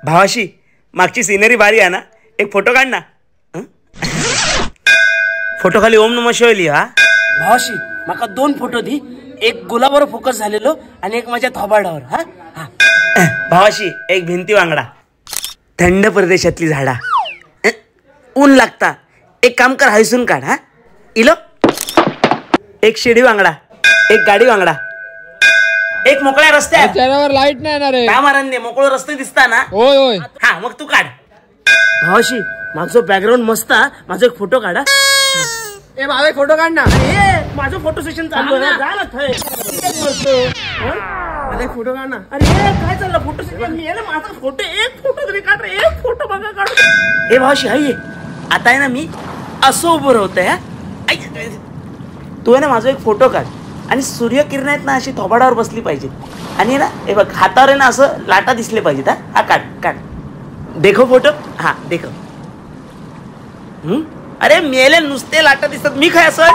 भावाशी मागची सिनरी भारी आहे ना, एक फोटो काढ ना. फोटो खाली ओम नमः शिवाय लिहा. भावाशी माका 2 फोटो दी, एक गुलाबावर फोकस झालेलो आणि एक माझ्या थोबाडावर. हा हा. भावाशी एक भिंती वांगडा, थंड प्रदेशातली झाडा, ऊन लागता, एक काम कर हायसून काढ. हा इलो. एक शिडी वांगडा, एक गाडी वांगडा, एक मोकळ्या रस्त्यात. चेहऱ्यावर लाईट नाही ना रे. रामारांनी मोकळो रस्ते दिसता ना. होय होय. हा मग तू काढ. भावाशी माझं बॅकग्राऊंड मस्त, माझा एक फोटो काढा. ए माझा एक फोटो काढ ना. अरे माझं फोटो सेशन चालू आहे, जा ना थंय. माझा एक फोटो काढ ना. अरे काय चाललं फोटो सेशन? मी आहे ना, माझा फोटो एक फोटो तरी काढ रे, एक फोटो बघा काढ. ए भावाशी हाय आता आहे ना मी असं उभं राहतोय. हा तू आहे ना माझा एक फोटो काढ आणि सूर्यकिरण आहेत ना अशी थोबाडावर बसली पाहिजेत आणि ना हे बघ हातावर आहे ना असं लाटा दिसले पाहिजेत. हा हा काढ काढ, देखो फोटो. हा देखो. अरे मेले नुसते लाटा दिसतात, मी काय असं.